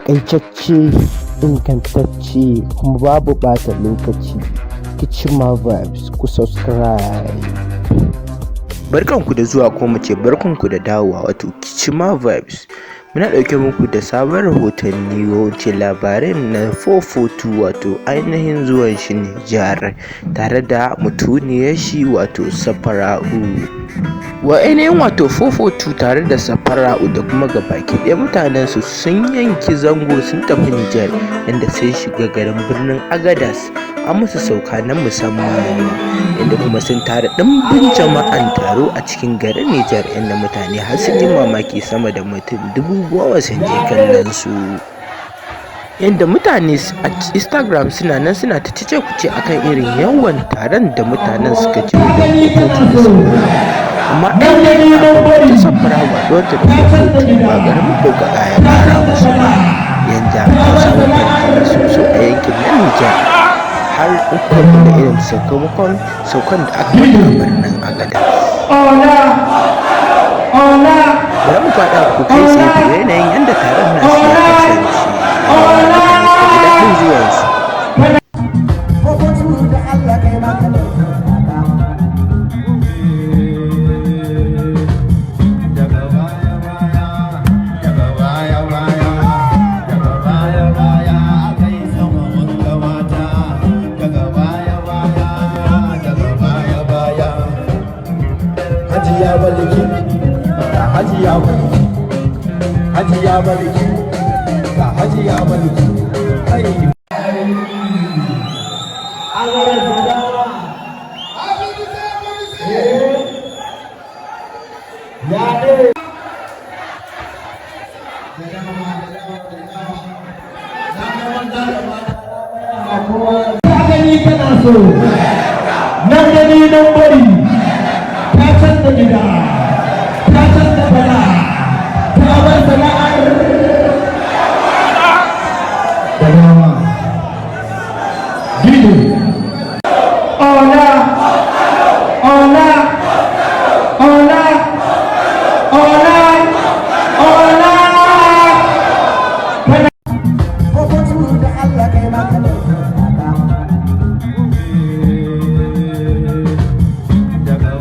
Taƙaitacce, ingantacce kuma babu ɓata lokaci. Kichima Vibes, ku subscribe. Barkanku da zuwa, ko mu ce barkanku da dawowa, wato Kichima Vibes. Muna ɗauke muku da sabon rahotanni, ko ce labarai na 442, wato ainihin zuwan shi Nijar tare da mutuniyar shi, wato Safara'u. Wa ainihin wato 442 tare da Safara'u da kuma gabaki ɗaya mutanen su sun yanki zango sun tafi Nijar, inda sun shiga garin birnin Agadas, an musu sauka na musamman, inda kuma sun tara ɗimbin jama'an taro a cikin garin Nijar, inda mutane har sun yi mamaki, sama da mutum 10,000 sun je kallon su. Yanda mutane a Instagram suna nan suna ta cece kuce akan irin yawan taron da mutanen suka je wajen 442 da Safara'u. Amma ainihin abin ta Safara'u, haɗuwarta da 442, ba ƙaramin ɗaukaka ya ƙara musu ba, yanda ta samu farin sosai a yankin na Nijar, har in kuka kula irin sakamakon saukan da aka mata a birnin Agadez. Bari mu faɗa ku kai tsaye ku ga yanayin yadda taron nasu ya kasance, mutane suka ji daɗin zuwansu. Da Allah kai ma ka ɗauka. Daga baya baya, daga baya baya, daga baya baya aka yi sama wanga mata. Daga baya baya, daga baya baya. Hajiya Baliki, ga Hajiya Baliki, Hajiya Baliki, ga Hajiya Baliki. Kai. Agadas da dama. Ya ne. Da dama, da dama, da dama. Na ga maza da mata na kowa. Ta gani tana so. Nan gani nan bari. Ta canza gida. Ta canza fada. Ta bar sana'ar. Da dama. DJ. Ola. Ola. Ola. Ola. Ola. 442 da Allah kai ma ka ɗauka.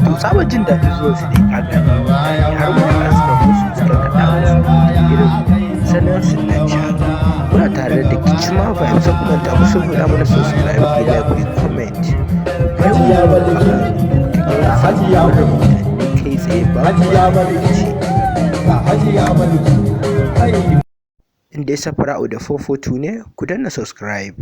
To, sabon jin daɗin zuwan su dai, kaga har waƙa suka musu, suka kaɗa musu irin salon su na can. Kuna tare da Kichima Vibes, sai ku manta ku saboda mana subscribe, ku like, ku yi comment, ku bai mu akan Hajiya rahotanni kai tsaye ba Hajiya Baliki, ga Hajiya Baliki. Kai. Inda ya Safara'u da 442 ne, ku danna subscribe.